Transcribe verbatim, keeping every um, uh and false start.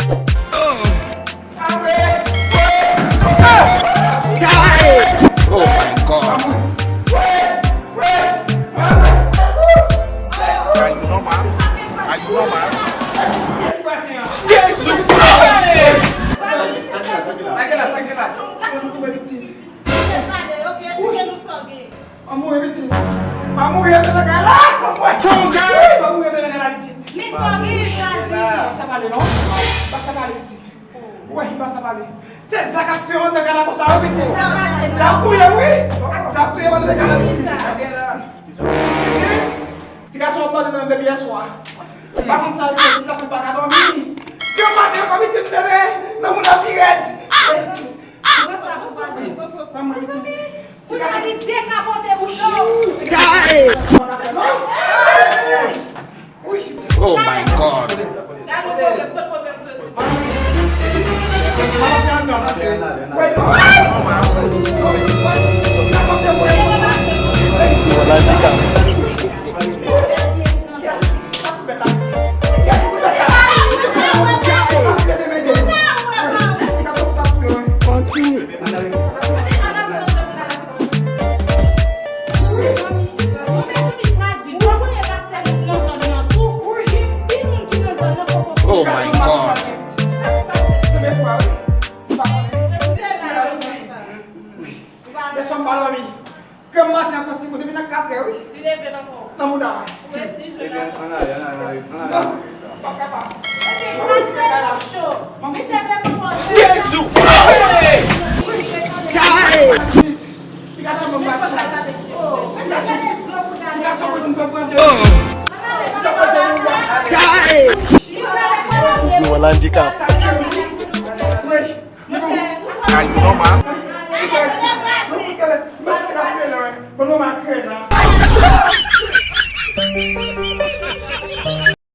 Oh my God. Are you normal? Are you normal? Jezi! Sa gen la, sa gen la. Pa mouri, pitit. Pa mouri, rete nan kay la. Tonga! Pa mouri, rete nan kay la, pitit. Men sa gen, Jazi. Pa sa pale, non. Pa sa pale, pitit. Wi, pa sa pale. Se sa k ap fè w antre nan kay la konsa, wi, pitit. Sa ap touye w, wi. Sa ap touye w antre nan kay la, pitit. Ti gason ap mande nan bebe yè swa. M pa konn sa l fè, pitit la fè l pa ka dòmi. Yon maten ankò, pitit, bebe, nan moun ap pi rèd. Pitit. Pou ta li dekapote bouda w. Oh my God. Gade yon pwoblèm, kot pwoblèm soti. Oh my God. Lè sòm pa dòmi. Granm maten ankò timoun, depi nan katrè, wi. Li leve nan kò. Nan mouda la. Ou resi jwe la. Ann ale, ann ale, ann ale. Non, m p ap kapab. Mesye, mesye, mesye cho. Mesye vle pran pòz. Jezi! Ti gason mwen pral chay. Ti gason, ti gason mwen vin fè pran Jezi. Ann ale, ann ale, ann ale. Yo, landikap. Wi. Ay, nòmal.